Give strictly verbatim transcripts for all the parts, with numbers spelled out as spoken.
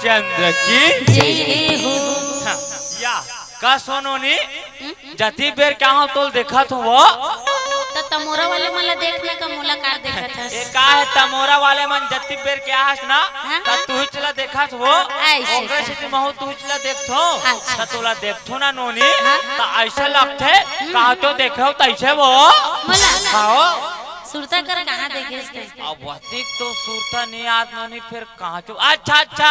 चंद्र की जय हो। हाँ, या, का सोनोनी? हम्म? जति बेर क्या हो तोल देखत हो वो? त तमोरा वाले मन ला देख ना, का मोला का देखत हस? ए, का हे, तमोरा वाले मन जति बेर क्या हस ना, हाँ, त हाँ। तुहिच ला देखत हो। ऐसे ओकरे का? सेती महू तुहिच ला देखथो। अच्छा। त तोला देखथो ना नोनी, हाँ। त ऐसे लगथे, हम्म। का तो देखे हो तैसे वो। मोला? हाँ। सुरता कर कहाँ देखे हस? अब वतिक तो सुरता नहीं याद नोनी, फिर कहाँ चो-, अच्छा, अच्छा,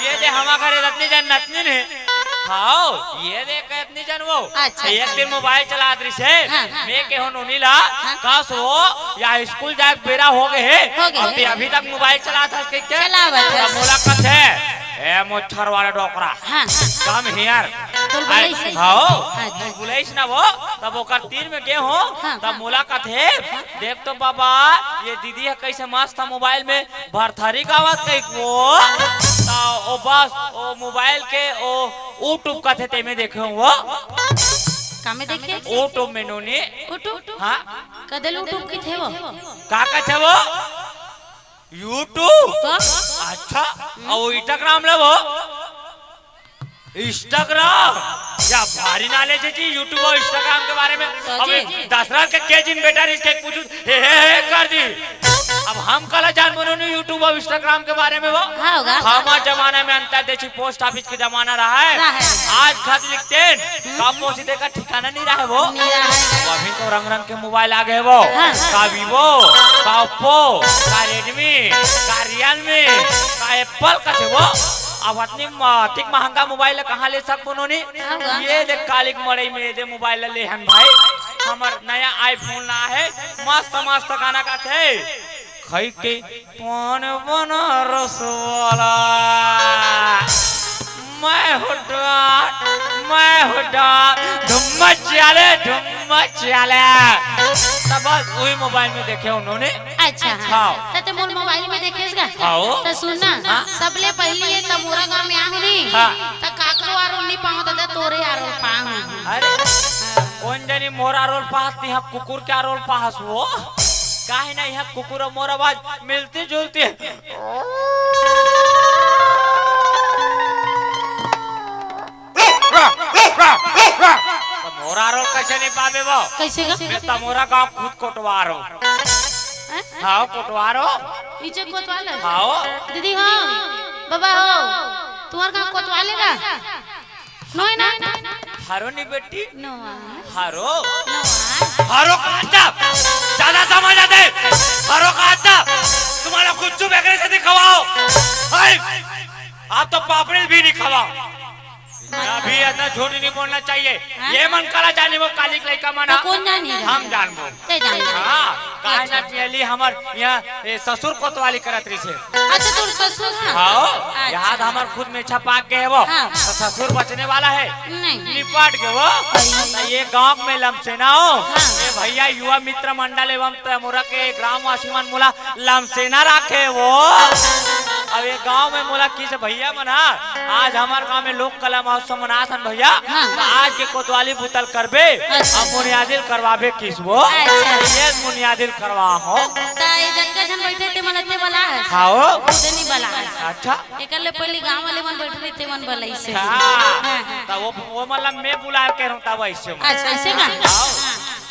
ये दे हमा घरे रतनी जन नतनी ने। हाँ, ये दे के रतनी जन वो। अच्छा, एक अच्छा। दिन मोबाइल चलात रहिसे, हाँ, हाँ। मैं केहो नोनी ला, हाँ। कस वो, या स्कूल जाए के बेरा हो गए हे, हो गए। अभी, अभी तक मोबाइल चलात हस के क्या? चलावत हस। अब मोला कथे, "ए मोछर वाला डोकरा, हाँ। Come here।" तो बोले अरे, इसे। हाँ, हाँ, तो हाँ। बोले इस ना वो, तब ओकर तीर में गे हो, हाँ, तब हाँ। मोला कथे, "देख तो बाबा, ये दीदी हे कैसे मस्त मोबाइल में भरथरी गावत कहिके वो।" त ओ बस, ओ मोबाइल के ओ YouTube कथे तेमे देखे हो वो। का में देखे? YouTube में नोनी। YouTube? हाँ। कदे YouTube कथे वो? का कथे वो? YouTube? तो? अच्छा, अउ Instagram ले वो? Instagram? या भारी knowledge हे जी YouTube अउ Instagram के बारे में। तो अब जी। दशरथ के के जिन बेटा रिस के पूछू, हे, हे, हे कर दी। अब हम काला जान बनो नहीं YouTube अउ Instagram के बारे में वो। हाँ होगा। हमार जमाना में अंतरदेशी post office के जमाना रहा है। रहा है। आज खत लिखते हैं, हम्म। का पहुंची देखा ठिकाना नहीं रहा है वो। नहीं रहा है। अभी तो रंग रंग के मोबाइल आ गए वो। हाँ। का Vivo, का Oppo, का Redmi, का Realme, का Apple कथे वो। अब अतनी म-, अतिक महंगा मोबाइल कहाँ ले सकबो नोनी? हाँ, वाह। ये देख कालिक मड़ई में ये दे मोबाइल ले हन भाई। हमर नया iPhone ला हे, मस्त मस्त गाना गाथे। खाई के पान बनारस वाला, मैं हूँ डॉन, मैं हूँ डॉन, धुम्मा चाले, धुम्मा चाले। तब बस वही मोबाइल में देखे उन्होंने। अच्छा, हाँ। हाँ। त ते मोर मोबाइल में देखेस गा? हाँ। त सुन ना, हाँ। सबले पहली ये तमोरा गांव में आहूं नहीं, हाँ। त काकरो आरो नहीं पाऊं, त तोरे आरो पाऊं। अरे, कौन जानी मोर आरो पाहस, नहीं, कुकुर के आरो पाहस वो। काहे ना, यहाँ कुकुर अउ मोर आवाज मिलती जुलती है। त मोर आरो कैसे नहीं पाबे वो? कैसे गा? मैं तमोरा गांव खुद कोटवार हूँ। हैं? हाँ, कोटवार हूँ। नीचे कोतवाल है? हाँ। दीदी हो, बाबा हो, तुम्हार गांव कोतवाल हे गा? नोय ना? हरो नहीं बेटी। नोय। हरो। नोय। हरो कहा था? ज्यादा समझ आते। हरो कहा था? तुम्हारा कुछ चुप एकरे से दिखाओ। हाय। आप तो पापड़ी भी नहीं खवाओ। अभी ऐसा झूठ नहीं बोलना चाहिए। हाँ? ये मन करा जाने वो कालिक लइका मन तो ह। कौन जानी? हम जानबो। ते जानी। हाँ, काहे अच्छा। ना चली हमर यहाँ, ए, ससुर कोतवाली करत रहिसे। अच्छा, तोर ससुर, हाँ? हाँ, अच्छा। याद हमर खुद में छपाक गए वो। हाँ। तो ससुर बचने वाला है। नहीं। निपट गए वो। अरे। तो ये गांव में लमसेना हो। हाँ। ये भैया युवा मित्र मंडल एवं तमोरा के ग्रामवासी मन मोला लमसेना राखे वो। अब ये गांव में मोला किस भैया मन ह, आज हमर गांव में लोक कला महोत्सव मनात हन भैया। हाँ। तो आज के कोतवाली बुतल करबे, अच्छा। अब मुनियादिल करवाबे किस वो। अच्छा। ये मुनियादिल करवा हो। त ये जतका झन बैठे ते मन ते बला है। हाँ हो। ते नहीं बला है। अच्छा। एकर ले पहली गांव वाले मन बैठे रहिते मन बला इसे। हाँ। हाँ, हाँ। त वो, वो मतलब मैं बुला के रहूं तब ऐसे में। अच्छा, ऐसे का? हाँ।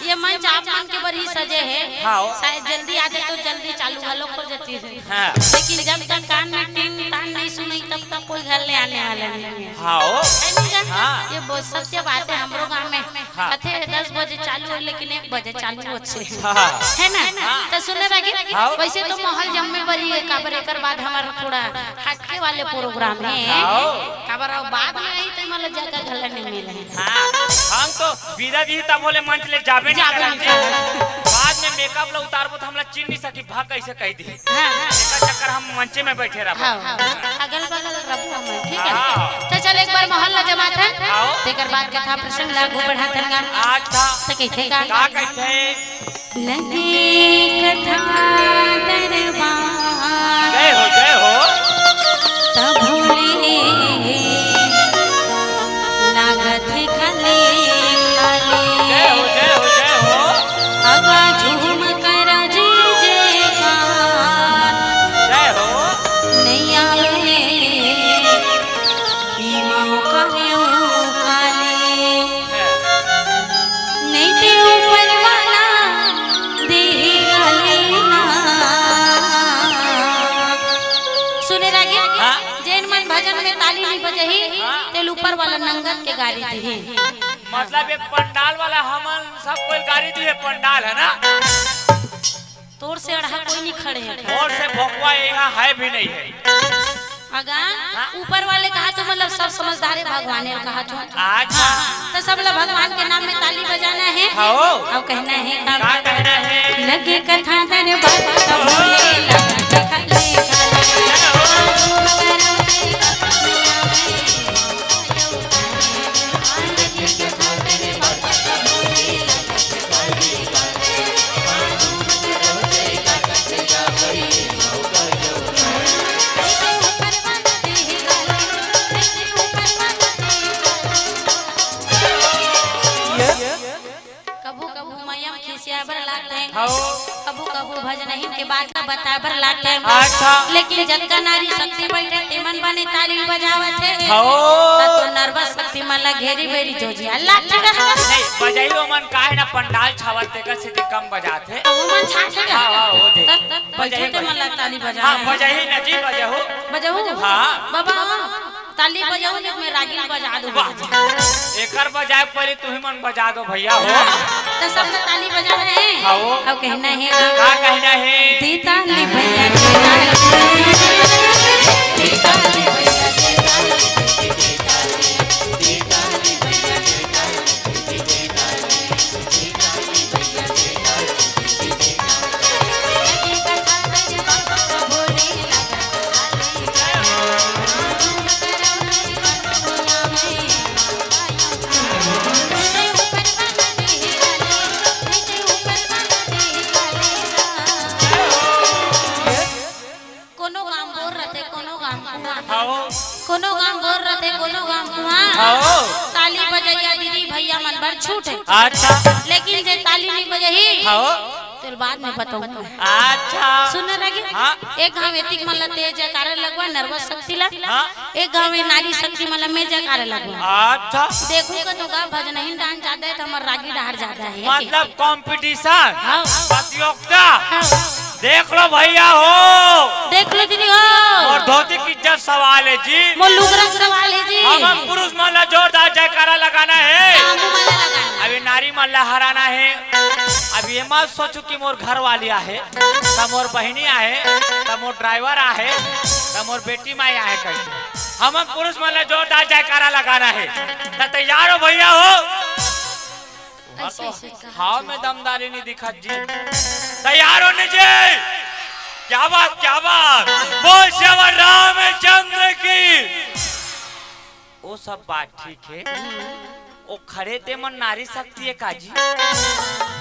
ये मंच आप मन के बर ही सजे हे। हाँ। शायद जल्दी आ जाए तो जल्दी चालू घलो हो जाती है। हाँ। लेकिन जब तक कान में टिंग टांग नहीं सुनाई तब तक कोई घर ले आने वाला नहीं है। हाँ। है नहीं का? हाँ। ये बहुत सत्य बात है हमरो गांव में। हाँ। कथे दस बजे चालू है लेकिन एक बजे चालू होथे। हाँ। है ना? हाँ। तो सुने बाकी, हाँ। वैसे तो माहौल जम्मे बरी है, काबर एकर बाद हमर थोड़ा हटके वाले program है। हाँ। काबर अब बाद में आई तो मतलब जगह घला नहीं मिले। हाँ, हम तो बिदा दी तब बोले मंच ले जाबे नहीं जाबे करन नहीं दे। करन। बाद में makeup ला उतारबो तो हमला चिन्ह नहीं सकी, भाग कैसे कह दी। हाँ, हाँ। एकर चक्कर हम मंचे में बैठे रहबो। हाँ, हाँ। अगल बगल रहबो हम, ठीक है? हाँ। तो चल एक बार माहौल ला जमाथन। हाँ। तेकर बाद कथा प्रसंग ला आगू बढ़ाथन गा। अच्छा। तो कहिथे का? का कहिथे? लगे कथा दरबार जय हो, जय हो। तब भूले लागत खाली खाली। जय हो, जय हो, जय हो। अगा झूम कर जी जयकार। जय हो। नैया में संगत के गारी दिहे। मतलब ये पंडाल वाला हमन सब कोई गारी दिहे, पंडाल है ना? तोर से अड़हा कोई नहीं खड़े है। तोर से भोकवा यहाँ है भी नहीं है। अगा, हाँ? ऊपर वाले कहा तो मतलब सब समझदार है, भगवान ने कहा तो। अच्छा। हाँ, तो सब ला भगवान के नाम में ताली बजाना है। हाँ। और कहना है का? का कहना है? लगे कथा दरबार का बोले लगा देखा ले। कभू कभू मया म खिसियाए बर लागथे। हौ। कभू कभू भजनहीन के बात ला बताए बर लागथे। अच्छा। लेकिन जतका नारी शक्ति बइठे तेमन बने ताली बजावत हे। हौ। त तो नरवा शक्ति मन ला घेरी बेरी जोजिया लागथे। नहीं, बजइयो मन काहे ना पंडाल छावत तेकर सेती कम बजात हे। अब ओमन छाट हे का? हाँ, हाँ, वो दे। त बजही बजही। तेमन ला ताली बजा। हाँ, बजही ना जी, बजहू। बजहू? हाँ। बाबा, ताली बजाऊ, नहीं मैं रागिनी बजा दूँ। वाह, एकर बजाए पहले तुही मन बजा दो भैया हो। तो सबने ताली बजाना है। हाँ, वो। अब कहना है। का कहना है? दे ताली भैया, दे ताली। दे ताली भैया, दे ताली। कोनो गाम बोर रथे, कोनो गाम कुआं। हाँ। कोनो गाम बोर रथे, कोनो गाम कुआं। हाँ। ताली बजइया दीदी भैया मन बर छूट हे। अच्छा। लेकिन जे ताली नहीं बजही, हाँ। तेल बाद में बताऊँ। अच्छा। सुन रही? हाँ। एक गांव एतिक मन ला तेज जयकारा लगवा, नरवा शक्ति ला। हाँ। एक गांव में नारी शक्ति मन ला में जयकारा लगवा। अच्छा। देखू का तो का भजनहीन डांस ज्यादा है तो हमर रागी डहार ज्यादा है। मतलब कंपटीशन, हाँ। प्रतियोगिता। हाँ। देख लो भैया हो। देख लो दीदी हो। मोर धोती के इज्जत सवाल है जी। मोर लुगरा सवाल है जी। हमन पुरुष मन ला जोरदार जयकारा लगाना है। हाँ, हमू मन ला लगाना। अभी नारी मन ला हराना है। अब ये मत सोचू कि मोर घर वाली आहे, त मोर बहिनी आहे, त मोर ड्राइवर आहे, त मोर बेटी माई आहे करके। हमन पुरुष मन ला जोरदार जयकारा लगाना है। त तैयार हो भैया हो? ऐसे, ऐसे कहा हाँ, मैं दमदारी नहीं दिखत जी। तैयार हो नी जी? क्या बात, क्या बात। बोल श्री रामचंद्र की। वो सब बात ठीक है। वो खड़े ते मन नारी शक्ति है काजी।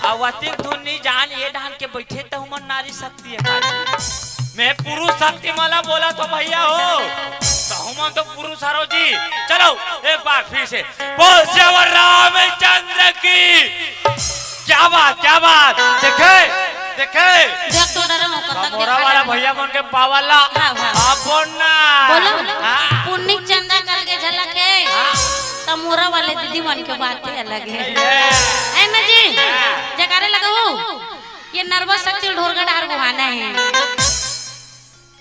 अउ अतिक धुन नहीं जान ये डाल के बैठे त हमन नारी शक्ति है काजी। मैं पुरुष शक्ति मला बोला तो भैया हो, तो हमन तो पुरुष हरो जी। चलो एक बार फिर से बोल श्री रामचंद्र की। क्या बात, क्या बात। देखे, देखे। देख तो डरे मौका तक मोरा देखा वाला जाए। भैया मन के पावला। हाँ, हाँ। अपन ना। बोलो। हाँ। पुन्नी चंदा कल के झलक है। हाँ। त मोरा वाले दीदी मन के बात ही अलग है। ये। है ना जी? हाँ। जयकारे लगाओ। ये नरवा शक्ति ढोरगढ़ हार बुहाना है।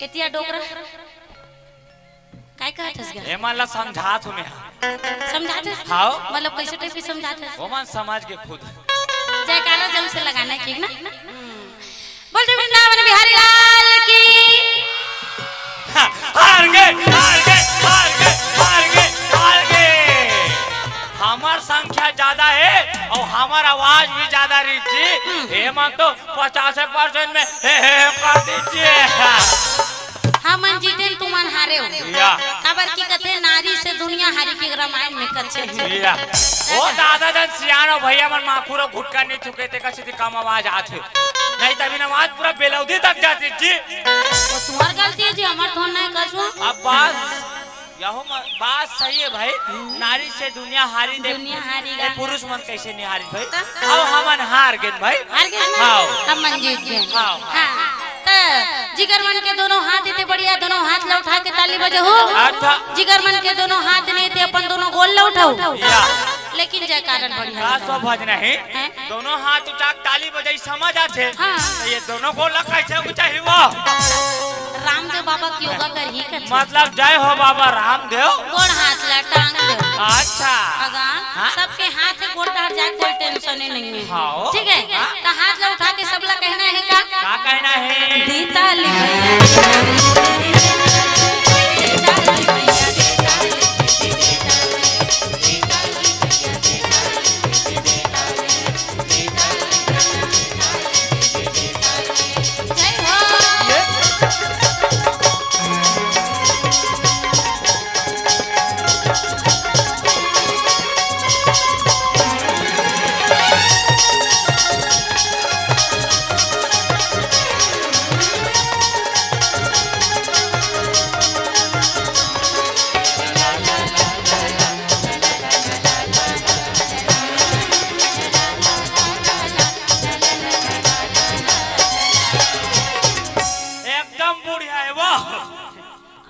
एतिया डोकरा। काय कहत हस गा? एमन ला समझात हूँ मैं। समझात हस? हाव। मतलब कैसे टाइप के समझात हस? ओमन समझ के खुद। जयकारा जम से लगाना है, ठीक ना? हम्म। बोल दे वृंदावन बिहारी लाल की। हार गे, हार गे, हार गे, हार गे, हार गे। हमर संख्या ज्यादा है और हमर आवाज भी ज्यादा रही जी। हम्म। एमन तो पचास परसेंट में हे, हे, हे कर दीजिए। हमन जीतेन, तुमन हारेव। या। काबर की कथे, नारी से दुनिया हारी के रामायण में कथे। या। ओ दादा जन सियान हो, भैया मन माखुर हो, घुटका नहीं थूके, तेकर सेती कम आवाज आथे। नहीं त बिना आवाज पूरा बेलौदी तक जाती जी। तो तुम्हार गलती है जी, हमर थोड़ नहीं कसुआ। अब बात यहो म-, बात सही है भाई, नारी से दुनिया हारी दे। दुनिया हारी ए, गा। पुरुष मन कैसे नहीं हारी भाई? त? अब हमन हार गेन भाई। हार गेन ना? हाव। हमन जीत गेन। हाव। हाँ। त जिगर मन के दोनों हाथ इते बढ़िया, दोनों हाथ ला उठा के ताली बजाहू। अच्छा। जिगर मन के दोनों हाथ नहीं इते अपन दोनों गोल ला उठाहू। या। लेकिन जयकारन बढ़िया का लगा। सो भज नहीं? हैं? दोनों हाथ उठा के ताली बजाई, समझ आथे। हाँ। तो ये दोनों को लग कैसे को चाहिए वो? रामदेव बाबा के योगा करही कथे। मतलब जय हो बाबा रामदेव। गोड़ हाथ ला टांग दे। अच्छा। अगा, हाँ? सबके हाथ है, गोड़ डहर जाए, कोई टेंशन ही नहीं है। हाँ। ठीक है? हाँ। तो हाथ ला उठा के सबला कहना है का? का कहना है? दी ताली भैया, दी ताली भैया, दी ताली, दी ताली, दी ताली। एकदम बढ़िया है, वाह।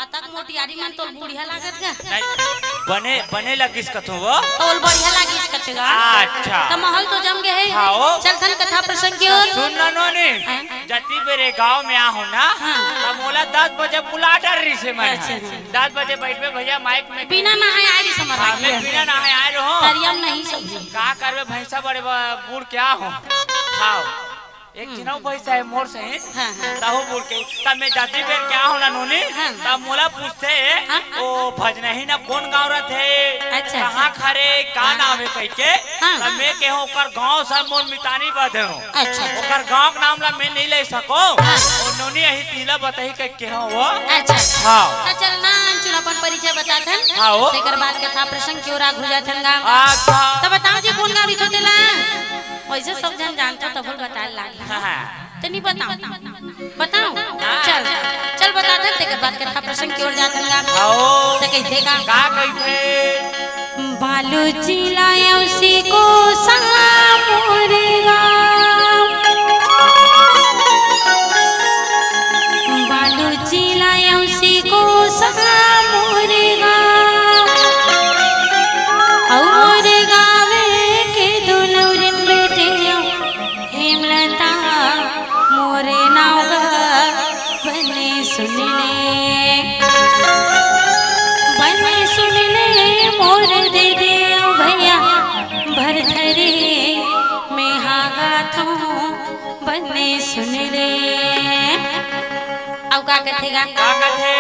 अतक मोटियारी मन तोर बुढ़िया लागत गा। नहीं, बने, बने लगिस कथो वो। तोल बढ़िया लगिस कथे गा। अच्छा। त माहौल तो जम गे हे। हाँ, ओ। चलथन कथा प्रसंग की ओर। सुन ना नोनी, हाँ। जती बेरे गांव में आहूं ना, हाँ। त मोला दस बजे बुला डर रहिसे मैं। अच्छा। दस बजे बैठबे भैया माइक में। बिना नहाए आए रहिसे हमर हाँ, मैं बिना नहाए आए रहूं। तरिया में नहीं सब। का करबे भैंसा बड़े ब-, बूढ़ क्या हो? हाँ। एक हम्म। झिनऊ भैंसा है मोर सही। हाँ, हाँ। तहु बूढ़ के। तब मैं जाती बेर क्या हो ना नोनी? हाँ। तब मोला पूछथे, हाँ, हाँ। ओ भजनही ना कौन गांव रथे? अच्छा, कहाँ अच्छा। खरे? का हाँ। नाम है कह के? हाँ, तब हाँ। मैं कहूँ ओकर गांव सर मोर मितानी बद हूँ। अच्छा, अच्छा। ओकर गांव के नाम ला मैं नहीं ले सको। हाँ। ओ नोनी यही तिला बताही कह के हो वो। अच्छा, अच्छा। हाँ। त चल ना अंचुल अपन परिचय बताथन। हाँ, ओ। तेकर बाद कथा प्रसंग की ओर आगू जाथन गा। अच्छा। त बताओ जी कौन गांव रहिथो तेला? वैसे सब झन जानथो तभो ल बताए लाग। हाँ, हाँ। त नहीं बताओ। बताओ। हाँ। चल, चल बताथन तेकर बाद कथा प्रसंग की ओर जाथन गा। हाँ, ओ। त कहिथे का? का कहिथे? बालू जिला औसी को संगा मोर गाँव। बालू जिला औसी को संगा मोर गाँव। अउ मोर गाँव के दुलौरिन बेटिया हेमलता मोरे नाव गा बने सुन ले, बने सुन ले मोर दीदी अउ भैया भर धरे में हागा थो बने सुन ले। अउ का कथे गा? का कथे?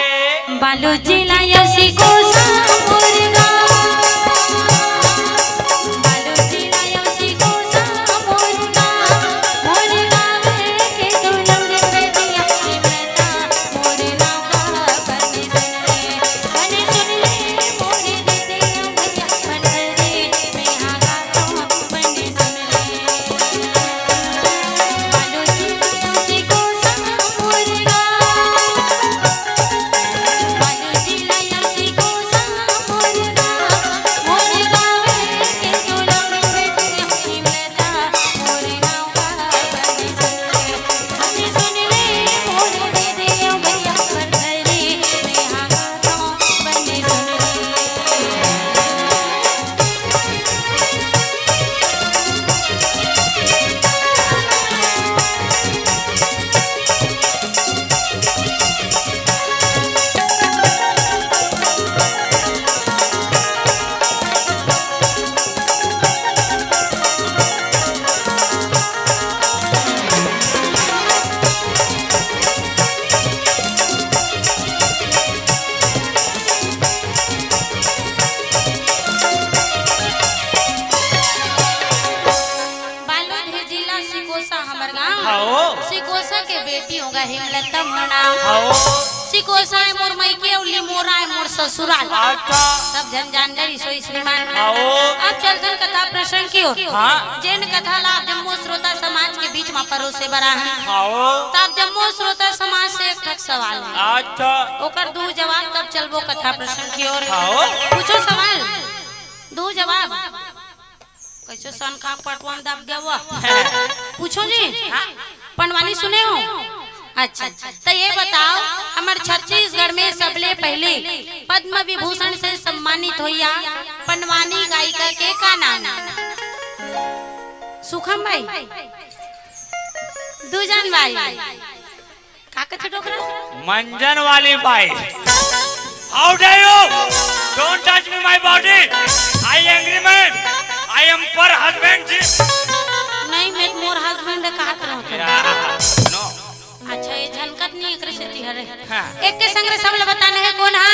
बालू जिला औसी को सा मोर गाँव। बालू जिला औसी को सा मोर गाँव। मोर गाँव के दुलौरी बेटिया के बेटा मोर नाव गा बने सुन ले, बने सुन ले मोर दीदी भैया भर धरे में हागा थो बने सुन ले। बालोद हे जिला सिकोसा हमर गांव। हाँ। सिकोसा के बेटी होगा हेमलता मोर नाम। हाँ। सिकोसा है मोर मइके अउ लिमोरा है मोर ससुराल। अच्छा। सब झन जान डरिस होही श्रीमान। हाँ। अब चलथन कथा प्रसंग की ओर। हाँ। जेन कथा ला आप जम्मो श्रोता समाज के बीच में परोसे बर आहन। हाँ। त आप जम्मो श्रोता समाज से एक ठक सवाल है। अच्छा। ओकर दू जवाब तब चलबो कथा प्रसंग की ओर। हाँ। पूछो सवाल। दू जवाब। कैसे सन का पटवन दब गया वो? पूछो जी। हाँ। पंडवानी सुने हो? अच्छा, तो ये बताओ, हमर छत्तीसगढ़ में सबले पहले पद्म विभूषण से सम्मानित होइया पंडवानी गायिका के का नाम? सुखम बाई, दूजन बाई, का कथे डोकरा? मंजन वाली बाई। How dare you? Don't touch me, my body. I angry man. I am per husband जी। नहीं, मैं मोर husband कहत रहूं। या, no। अच्छा, ये झनकत नहीं, एकरे सेती हरे। हाँ। एक के संग रे सब ल बताना है, कोन हा?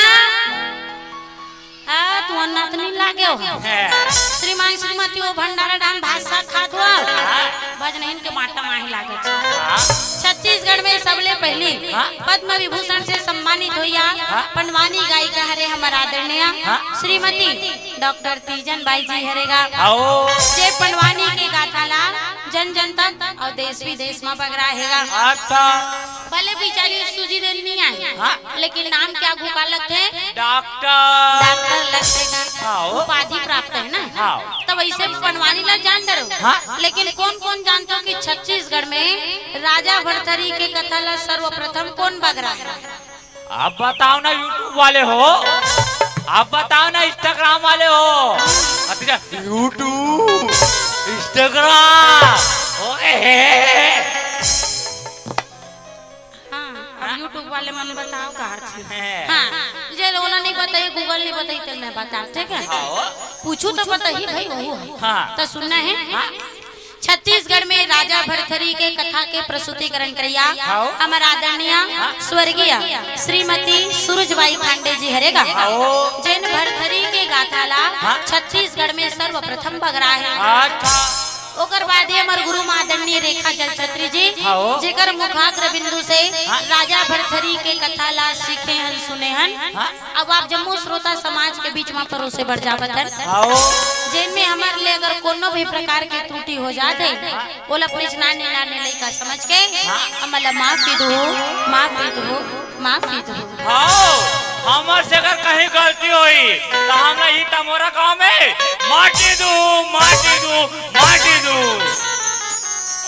हाँ, तू अन्नात नहीं लागे हो। हाँ। श्रीमान श्रीमती वो भंडारा डाम भात साग खात हुआ। हाँ। बजनहिन के माटा माही लागत है। हाँ। छत्तीसगढ़ में सबले पहली हाँ। पद्म विभूषण से सम्मानित होइया हाँ। पंडवानी गायिका हरे हमर आदरणीय हाँ। श्रीमती डॉक्टर तीजन बाई जी हरे गा। आओ। जे पंडवानी के गाथा ला जन जन तक अउ देश विदेश में बगरा हेगा। अच्छा। भले बिचारी सूजी देन नहीं आए, हाँ। लेकिन नाम के आगू का लगथे? डॉक्टर। डॉक्टर लगथे ना। हाँ, ओ। उपाधि प्राप्त है ना? हाँ। तब ऐसे भी पंडवानी ला जान डरो। हाँ। लेकिन कौन कौन जानते हो कि छत्तीसगढ़ में राजा भरथरी के कथा ला सर्वप्रथम कौन बगरा है? आप बताओ ना YouTube वाले हो, आप बताओ ना Instagram वाले हो। अतिका YouTube, Instagram, ओए हे। हाँ, अब YouTube वाले मन बताओ कहाँ से? हैं। हाँ, जे ओला नहीं बताई, Google नहीं बताई, तो मैं बता, ठीक है? हाँ। पूछू तो बताई भाई, वो है। हाँ। तो सुनना है? हाँ। छत्तीसगढ़ में राजा भरथरी के कथा के प्रस्तुतिकरण करइया हाँ। हमर आदरणीय हाँ। स्वर्गीय श्रीमती सूरजबाई खांडे जी हरे गा। हाँ। जेन भरथरी के गाथा ला हाँ। छत्तीसगढ़ में सर्वप्रथम बगरा है। अच्छा। ओकर बाद ये हमर गुरु माँ आदरणीय रेखा जल छत्री जी, हाँ। जेकर मुखाग्र बिंदु से हाँ। राजा भरथरी के कथा ला सीखे हन, सुने हन। हाँ। अब आप जम्मो श्रोता समाज के बीच में परोसे बर जावत हन। हाँ। जेन में हमर ले अगर कोनो भी प्रकार के त्रुटि हो जात हे, ओला अपने नानी नानी लइका समझ के हमन ला माफी दो, माफी दो, माफी दो। हाँ, हमर से अगर कहीं गलती होई, तो हमला ही तमोरा गांव में माटी दू, माटी दू, माटी दू।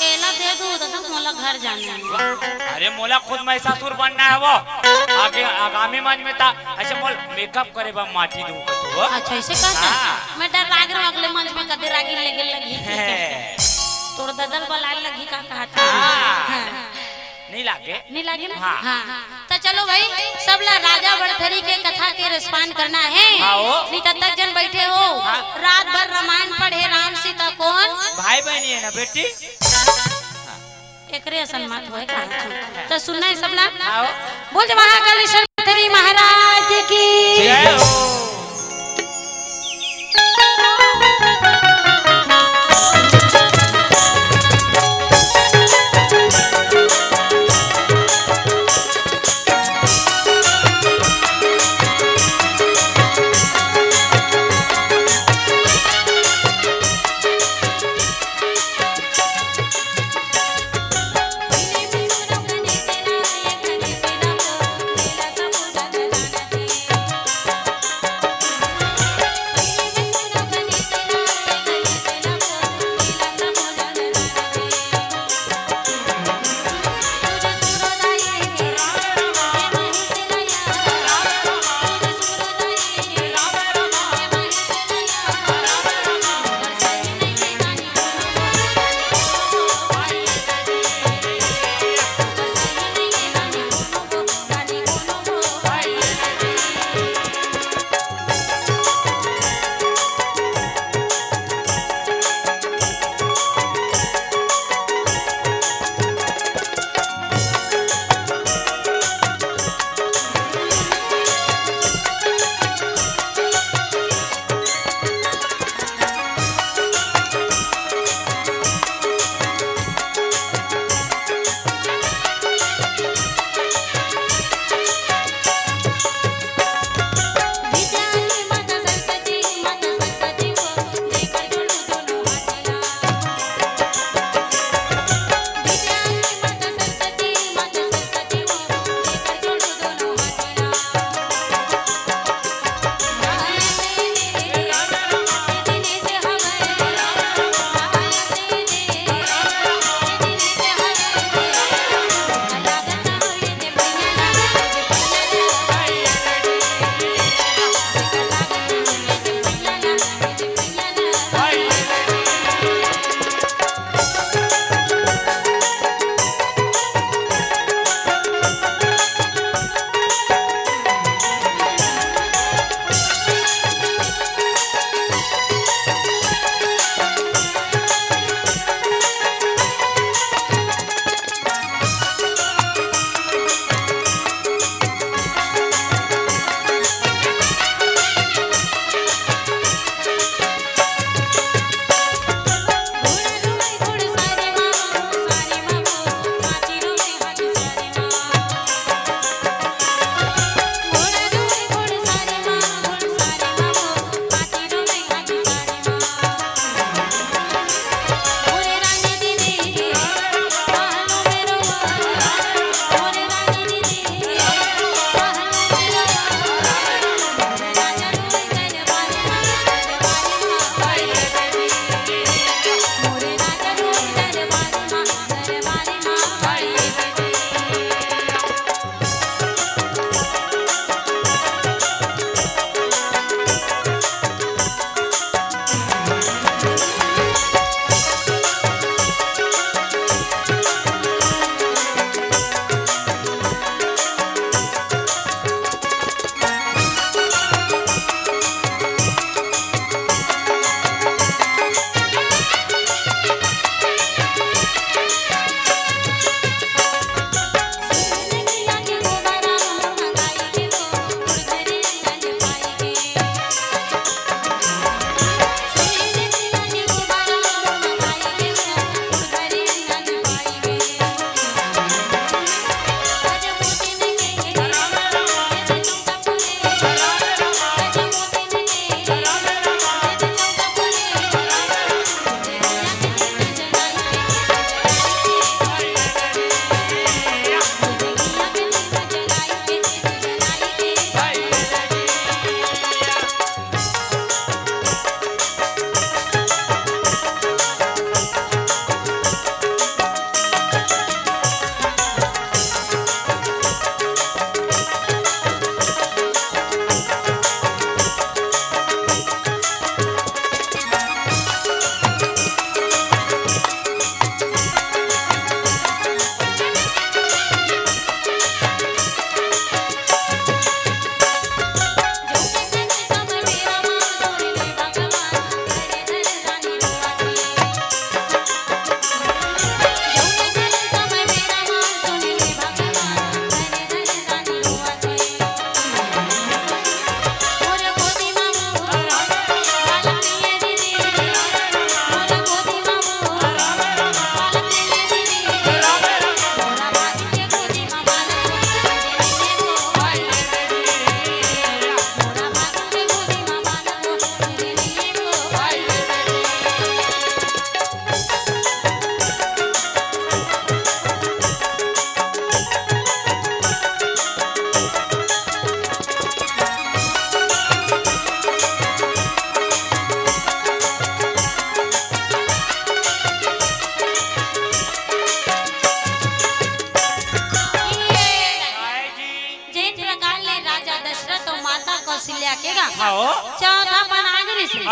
एला दे दू, तो, तो मोला घर जाना है। अरे, मोला खुद महिषासुर बनना है वो। आगे आगामी मंच में ता, अच्छा, मोल मेकअप करे बा माटी दू का तू, हो? अच्छा, ऐसे कहता? हाँ। मैं डर लाग रहा हूँ, अगले मंच में कदे रागी लेगे लगी। है। तोर ददल बलाए लगी का कहता? हाँ। हाँ। नहीं लागे? नहीं लागे ना? हाँ। हाँ। तो चलो भाई, सब ला राजा भरथरी के कथा के respond करना है। हाँ, हो। नहीं तो तक जन बैठे हो, हाँ। रात भर रामायण पढ़े, राम सीता कौन? भाई बहनी है ना बेटी? एकरे असन मत होए का। तो सुनना है सब ला। हाँ, हो। बोल जय महाकालेश्वर भरथरी महाराज की। जय हो।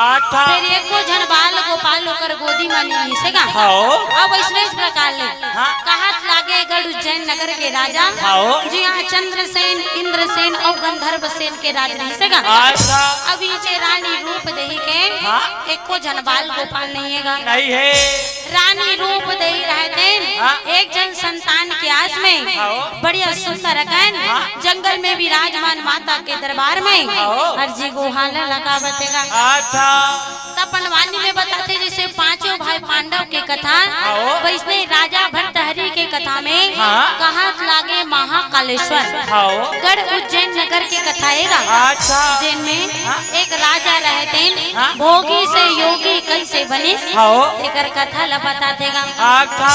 अच्छा। फेर एको झन बाल गोपाल ओकर गोदी म नइ रिहिसे गा। हव। अब अइसने प्रकार ले हाँ। कहत लागे गढ़ उज्जैन नगर के राजा। हव। जिहाँ चंद्रसेन, इंद्रसेन अउ गंधर्व सेन के राज रिहिसे गा। अच्छा। अब इचे रानी रूप देही के हाँ। एको झन बाल गोपाल नइ हे गा। नइ हे। रानी रूप देही रहतेन, हाँ। एक झन संतान के आस में, हाँ। बढ़िया सुंदर अकन, हाँ। जंगल में विराजमान माता के दरबार में, हाँ। अरजी गोहार लगावत हे गा। अच्छा। त पंडवानी में बताथे, जइसे पांचों भाई पांडव के कथा, हाँ। वइसने राजा भर्तहरि के कथा में, हाँ। कहत लागे महाकालेश्वर। हाँ। गढ़ उज्जैन नगर के कथा हे गा। अच्छा। जेन में हाँ। एक राजा रहतेन, हाँ। भोगी से योगी कइसे बने, हाँ। एकर कथा ल बताथे गा। अच्छा।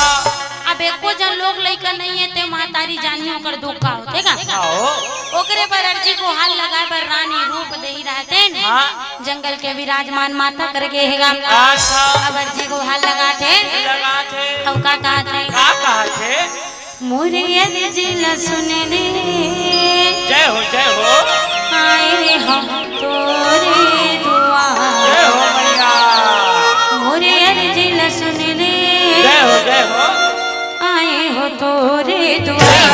अब एको झन लोग लइका नइ हे, ते महतारी जानही ओकर दुख का होथे गा। हाँ। ओकरे बर अरजी गोहार लगाय बर रानी रूप देही रहतेन, हाँ। जंगल के विराजमान माता कर गे हे गा। अच्छा। अब अरजी गोहार लगाथे। लगाथे। अउ का कहत हे? का कहत हे? मोर अरजी ल सुन ले। जय हो, जय हो। आए हम तोरे दुआर। जय हो मैया। मोर अरजी ल सुन ले। जय हो, जय हो। आए हो तोरे दुआर।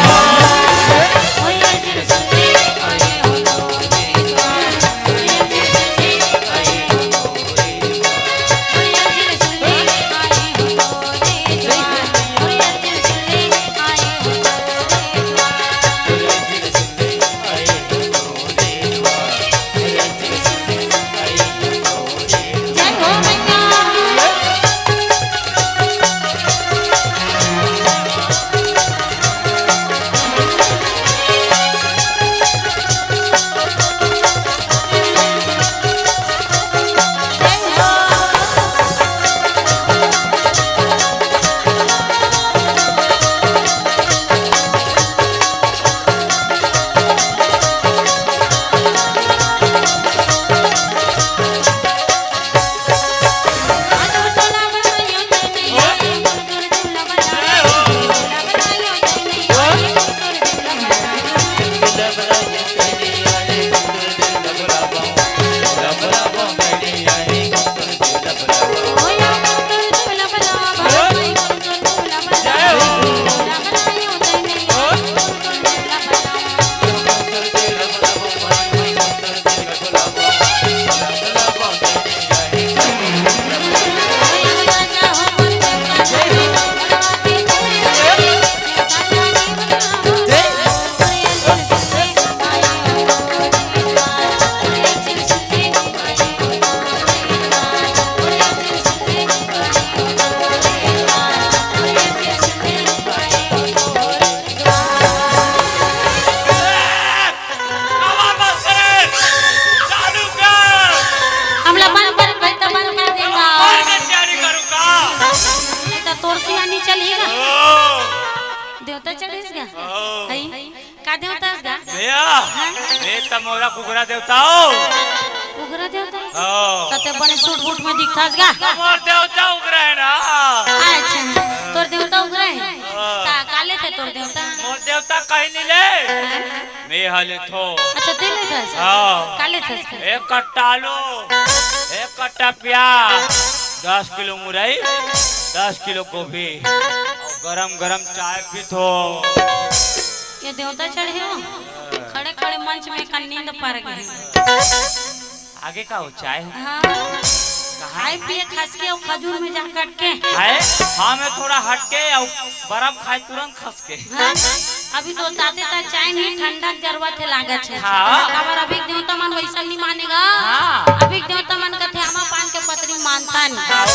मोर अरजी ल सुन ले, आए हो तोरे दुआर। मोर अरजी ल सुन ले, आए हो तोरे दुआर। हमला बंद कर, भाई, तो बंद कर देगा। और मैं तैयारी करूँ का? नहीं तो तोर सियानी चली ना। ओ। देवता चढ़ेस गा? ओ। हई? का देवता हस गा? भैया, हाँ? मैं तो मोला कुकरा देवता हूँ। कुकरा देवता? ओ। तो ते बने सूट बूट में दिखथस गा? तो मोर देवता उगरा है ना। अच्छा, तोर देवता उगरा है? ओ। ता, का लेथे तोर देवता? मोर देवता कहीं नहीं ले। हाँ? मैं हा लेथो। अच्छा, ते लेथस? हाँ। का लेथस? एक कट्टा आलू, एक कट्टा प्याज, दस किलो मुरई, दस किलो गोभी, अउ गरम गरम चाय पीथो। ये देवता चढ़े हो? खड़े खड़े मंच में का नींद पर गए। आगे का हो, चाय हो? हाँ। कहाँ? खाए पिए खस के अउ खजूर में जा कट के। खाए? हाँ, मैं थोड़ा हट के अउ बर्फ खाए तुरंत खस के। हाँ, अभी तो ताते ता चाय नहीं, ठंडा जरूरत है लागत है। हाँ। काबर अभी देवता मन वैसा नहीं मानेगा। हाँ। अभी देवता मन कथे आमा पान के पतरी मानता नहीं। हाँ।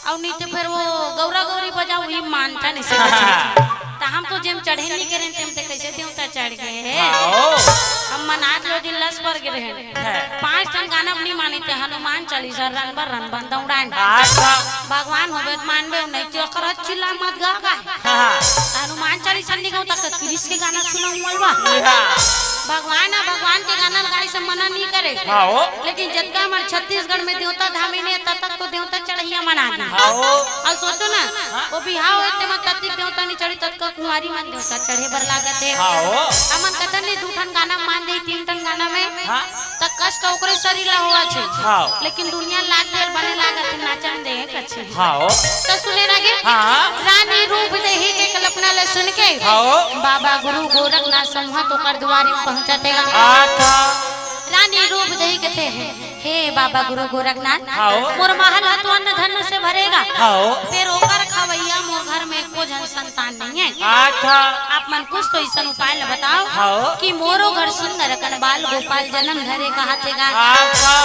अउ नहीं तो फिर वो गौरा गौरी बजाओ, वही मानता नहीं से बचे। हाँ। तो हम तो जेम चढ़े नहीं करें, तेम ते कैसे देवता चढ़ गए हैं? हाँ। हम मन आज लो दिन लस पर गए हैं। हाँ। पांच ठन गाना भी नहीं माने थे, हनुमान चालीसा, रन बर रन बन दौड़ान। अच्छा। भगवान होबे त मानबे, नहीं तो ओकर चिल्ला मत गा का। हाँ। हनुमान चालीसा नहीं गाओ, तक कृष्ण के गाना सुनाऊं, मलबा। हाँ। भगवान है, भगवान के गाना गाए से मना नहीं करे। हाँ, हो। लेकिन जतका हमारे छत्तीसगढ़ में देवता धामी नहीं है, तब तक तो देवता चढ़ैया मन आगे। हाँ, ओ। अउ सोचो ना, हाँ। वो बिहाव होय तेमा ततिक देवता नइ चढ़े, ततका कुंवारी मन देवता चढ़े बर लागत हे। हाँ, ओ। हमन कथन नहीं, दू ठन गाना मान दे, तीन ठन गाना में। हाँ। त कष्ट ओकरे शरीर ला होवत हे। हाँ। लेकिन दुनिया लाग दे बने लागत हे, नाचन दे कछे। हाँ, ओ। त सुने लागे। हाँ। रानी रूप देही के कल्पना ले सुन के। हाँ, ओ। बाबा गुरु गोरखनाथ समूह तो कर दुआरी पहुंचत हे। अच्छा। रानी रूप देही कथे हे, हे बाबा गुरु गोरखनाथ, हाँ, ओ। मोर महल ह तो अन्न धन से भरे गा। हाँ, ओ। फेर ओकर खवैया मोर घर में एको झन संतान नइ हे। अच्छा। आप मन कुछ तो अइसन उपाय ल बताव, हाँ, ओ। कि मोरो घर सुंदर अकन बाल गोपाल जनम धरे कहत हे गा। अच्छा।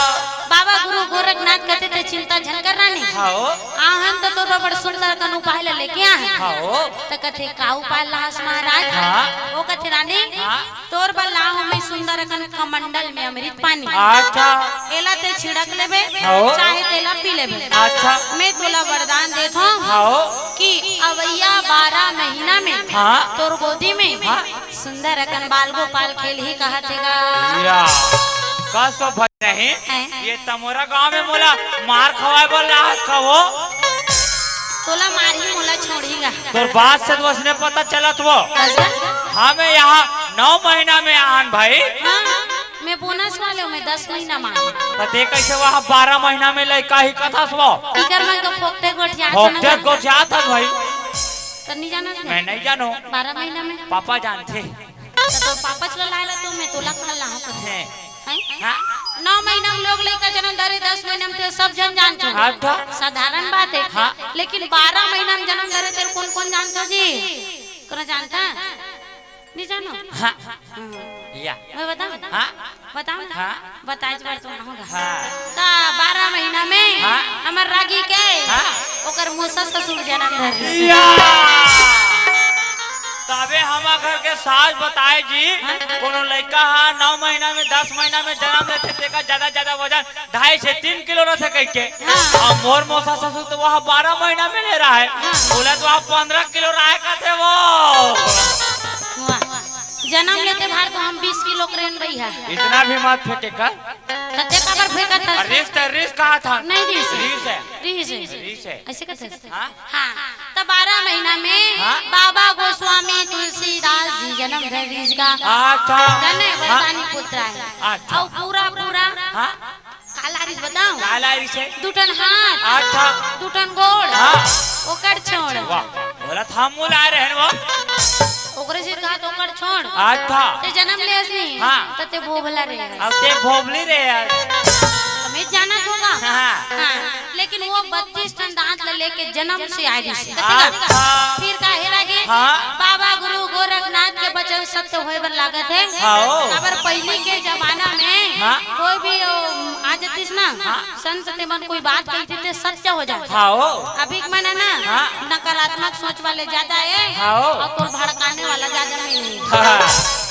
बाबा गुरु गोरखनाथ कथे ते चिंता झन कर रानी। हाँ, ओ। आहन तो तोर बर सुंदर अकन उपाय ल लेके आहन। हाँ, ओ। त कथे का उपाय लाहस महाराज? हाँ। ओ कथे रानी, हाँ। तोर बर लाहूं मैं सुंदर अकन कमंडल में अमृत पानी। अच्छा। एला ते छिड़क लेबे, हाँ। चाहे तेला पी लेबे। अच्छा। मैं तोला वरदान देत हूँ हाँ। कि अवइया बारह महीना में हाँ। तोर गोदी में हाँ। सुंदर अकन बाल गोपाल खेलही कहत हे गा। या, का सो भज नहीं? हैं? ये तमोरा गांव में मोला मार खवाए बर लाहस का वो? तोला मारही, मोला छोड़ही गा। तोर बात से तो उसने पता चलत वो। अच्छा? हाँ, मैं यहाँ नौ महीना में आन भाई। हाँ, मैं बोनस वाले हूँ, मैं दस महीना में आन। त ते कइसे वहाँ बारह महीना में लइका ही कथस वो? इकर मन का फोकटे गोठियात हे ना। फोकटे गोठियात हस भाई। त नहीं जानत मैं? मैं नहीं जानों। बारह महीना में। पापा जानथे। त तोर पापा चला लाए ला तो मैं तोला काल लाहूं कथे। हैं। हैं? हाँ। नौ महीना में लोग लइका जनम धरे, दस महीना में ते सब झन जानथो। अच्छा। साधारण बात हे। हाँ। लेकिन बारह महीना में जनम धरे तेला कोन कोन जानथो जी? कोनो जानत? नहीं जानो? हाँ। हाँ। या। मैं बताऊं? हाँ। बताओ ना। हाँ। बताए बर तो ना होगा। हाँ। त बारह महीना में हाँ। हमर रागी के हाँ। ओकर मोसा ससुर जनम धर रहिस। या। तभे हमर घर के सास बताए जी, हाँ। कोनो लइका हा नौ महीना में, दस महीना में जनम लेथे, तेकर ज्यादा ज्यादा वजन ढाई से तीन किलो रथे कहिके। हाँ। अउ मोर मोसा ससुर तो वह बारह महीना में ले रहा है। हाँ। बोला तो वह पन्द्रह किलो रहा है कहते वो। वाह। जनम लेते भार तो हम बीस किलो के रेन रही है। इतना भी मत फेंके कर। त ते काबर फेंकत हस? अरे रिस त रिस कहा था। नहीं रिस। रिस है। रिस है। रिस है। अइसे कहत हस? हाँ। हाँ। त बारह महीना में हाँ। बाबा गोस्वामी तुलसीदास जी जनम धर रिहिस गा। अच्छा। जाने हाँ। वरदानी पुत्र आए। अच्छा। अउ पूरा पूरा हाँ। काला रिस बताओ। काला रिस है। दू ठन हाथ। अच्छा। दू ठन गोड़। हाँ। ओकर छोड़। वाह। बोला था मुला रहे हैं वो। ओकरे से कहा तो ओकर छोड़। अच्छा। ते जनम ले हस नहीं। हाँ। त ते भोभला रहे हस। अब ते भोभली रहे यार। हमें जाना होगा। हाँ। हाँ। लेकिन वो बत्तीस ठन दांत ल लेके जनम से आए रिहिस। अच्छा। फिर काहे लागे? हाँ। बाबा गुरु गोरखनाथ के बचन सत्य होए बर लागत हे। हाँ। काबर पहिली के जमाना में हाँ। कोई भी, ओ, आ जातिस ना, हाँ। संत ते मन कोई बात कहिथे ते सत्य हो जाथे। हाँ। अभी के मन हे ना, हाँ। नकारात्मक सोच वाले ज्यादा हे हाँ। अउ तोर भड़काने वाला ज्यादा मिलही। हाँ।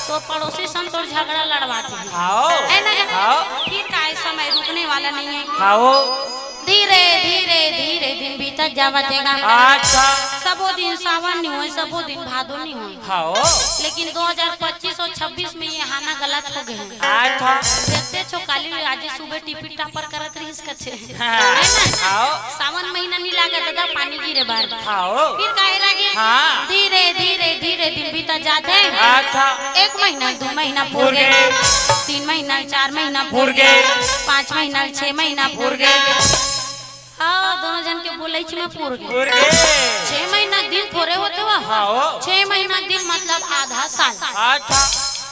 तोर पड़ोसी संग तोर झगड़ा लड़वाथे। हाँ। हे ना? हाँ। फिर का, ए समय रुकने वाला नहीं है। हाँ। धीरे, धीरे, धीरे दिन बीतत जावत हे गा। अच्छा। सबो दिन सावन नहीं होय, सबो दिन भादो नहीं होय। हाँ। लेकिन दो हज़ार पच्चीस अउ छब्बीस में ये हाना गलत हो गे हे। अच्छा। देखते छो काली आज सुबह टिपी टापर करत रहिस कथे। हाँ। है ना? हाँ। सावन महीना नहीं लागे दादा पानी गिरे बर। हाँ। फिर काहे लागे? हाँ। धीरे, धीरे, धीरे दिन बीतत जात हे। अच्छा। एक महीना, दू महीना पूर गे। पूर गे। तीन महीना, चार महीना पूर गे। पूर गे। पाँच महीना, छह महीना पूर गे। हाँ, दोनों झन के बोलैच में पूर गे। पूर गे। छह महीना के दिन थोरे होथे वो। हाँ, हो। छह महीना के दिन मतलब आधा साल। अच्छा।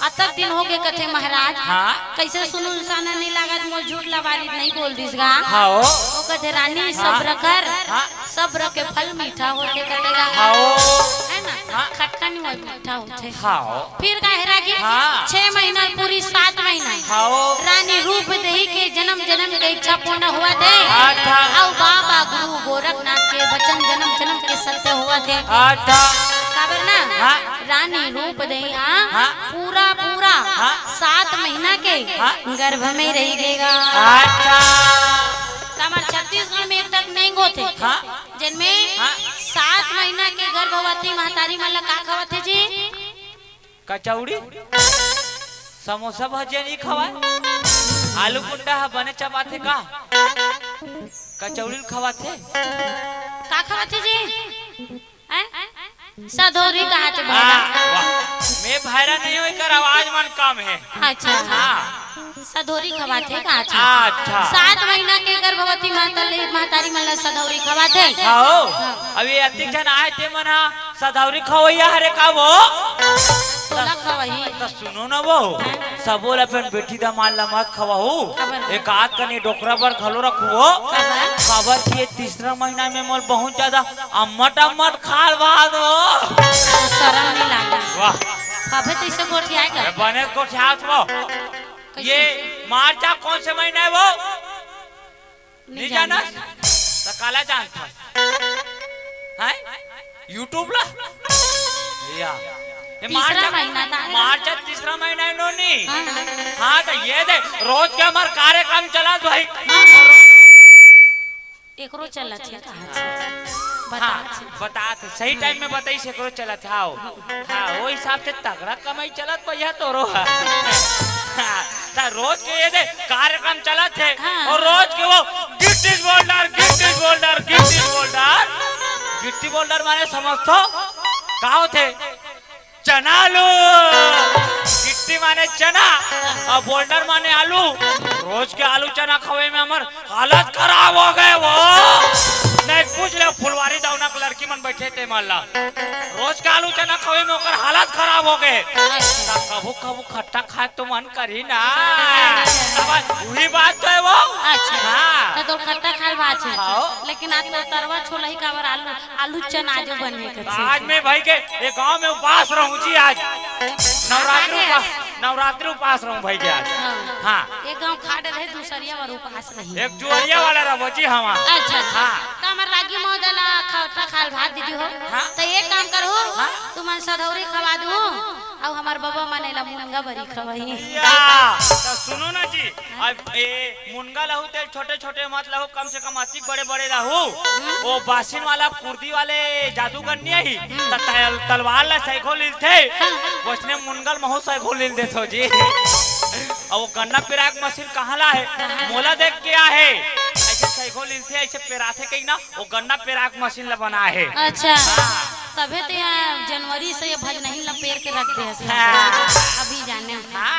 अतक दिन हो गे कथे महाराज। हाँ। कइसे सुनसान नहीं लागत, मोर झूठ लबारी नहीं बोल दिस गा। हाँ, हो। वो कथे रानी हाँ। सब्र कर, हाँ। सब्र के फल मीठा होथे कथे गा। हाँ, हो। है ना? हाँ। खट्टा नहीं होय, मीठा होथे। हाँ। फिर काहे रागी? हाँ। छह महीना पूरी सात महीना। हाँ। रानी रूप देही के जन्म जन्म के इच्छा पूर्ण होवत हे। अच्छा। अउ बाबा गुरु गोरखनाथ के वचन जन्म जन्म के सत्य होवत हे। अच्छा। काबर ना? हाँ। रानी रूप देही, हाँ, हाँ। पूरा पूरा हाँ। सात महीना के हाँ। गर्भ में रही गेगा। अच्छा। काबर छत्तीसगढ़ में एक तक नेंग होथे। हाँ। जेन में हाँ। सात महीना के गर्भवती महतारी मन ला का खवाथे जी? कचौड़ी, समोसा, भजिया नहीं खवाए? आलू गुंडा ह बने चबाथे का? कचौड़ी ल खवाथे। का खवाथे जी? हैं? सधौरी कहाथे भैरा। वाह। मैं भैरा नहीं हूँ, एकर आवाज मन कम हे। अच्छा। हाँ। सधौरी खवाथे कहाथे। अच्छा। सात महीना के गर्भवती माता ले, महतारी मन ला सधौरी खवाथे। हाँ हो। हाँ। अब ये अतिक झन आए ते मन हा सधौरी खवैया हरे का वो? तोला खवही। त सुनो ना वो, सबो ला अपन बेटी दमाद ला मत खवाहू। काबर? एक आध कनी डोकरा बर घलो रखू वो। काबर? काबर कि ये तीसरा महीना में मोर बहुत ज्यादा अम्मट अम्मट खाल भात हो। शरम नहीं लागे। वाह। अबे तो इसे गोठियाए का? अरे बने गोठियात वो। कैसे? ये मार्च का कौन से महीना है वो? नहीं नहीं जाना? जानत। त काला जानत हस? हैं? YouTube ला? या। ये तीसरा मार्च का, महीना था। मार्च का तीसरा महीना है नोनी। हाँ, हाँ। हाँ, त ये दे, रोज के हमार कार्यक्रम चलत भाई। हाँ, हाँ। एकरो चलत हे कहा थे। हाँ, बता थे। बता थे। सही टाइम में बताई से एकरो चलत हे। हाँ, वो हिसाब से तगड़ा कमाई चलत भैया तोरो हा। हाँ, त रोज के ये दे कार्यक्रम चलत हे। हाँ। और रोज के वो गिट्टी बोल्डर, गिट्टी बोल्डर, गिट्टी बोल्डर। गिट्टी बोल्डर माने समझथो? का होथे? चना आलू। गिट्टी माने चना और बोल्डर माने आलू। रोज के आलू चना खवे में हमर हालत खराब हो गए वो। नहीं पूछ ले, फुलवारी दौना के लड़की मन बैठे ते मन ला। रोज के आलू चना खवे में ओकर हालत खराब हो गए। त कभू कभू खट्टा खाए तो मन करी ना। तब वही बात तो है वो। अच्छा। हाँ। त तोर खट्टा खाए बात है। हाँ। लेकिन आज तो तरवा छोलही काबर आलू, आलू चना जो बने के आज मैं भाई के ये गांव में उपास रहूं जी आज। नवरात्रि आगे। उपास, नवरात्रि उपास रहूं भाई के आज। हाँ। हाँ। एक गांव खाड़ रहे, दूसरिया वाला उपास नहीं। एक जुआरिया वाला रहो जी हमार। अच्छा। हाँ। त हमर रागी महोदय ला खट्टा खाल भात दीदी हो। हाँ। त एक काम करू, हाँ। तुमन सधौरी खवा दू, अउ हमर बबा मन एला मुनगा बरी खवाही। या, त सुनो ना जी, अब ए मुनगा लहू ते छोटे छोटे मत लहू, कम से कम अतिक बड़े बड़े लहू। हम्म। वो बासिन वाला कुर्दी वाले जादूगर नहीं आई, हम्म। त तल-, तलवार ला सैखो लीलथे, हाँ। वैसने मुनगा ल महू सैखो लील देथो जी। अब वो गन्ना पेराय के मशीन कहाँ ला हे? हाँ। मोला देख के आहे। सैखो लीलथे, ऐसे पेराथे कहीं ना, वो गन्ना पेराय के मशीन ला बनाए हे। अच्छा। हाँ। तभे तो यहाँ जनवरी से ये भजनही ला पेर के रख दे हस। हाँ। अभी जाने। हाँ।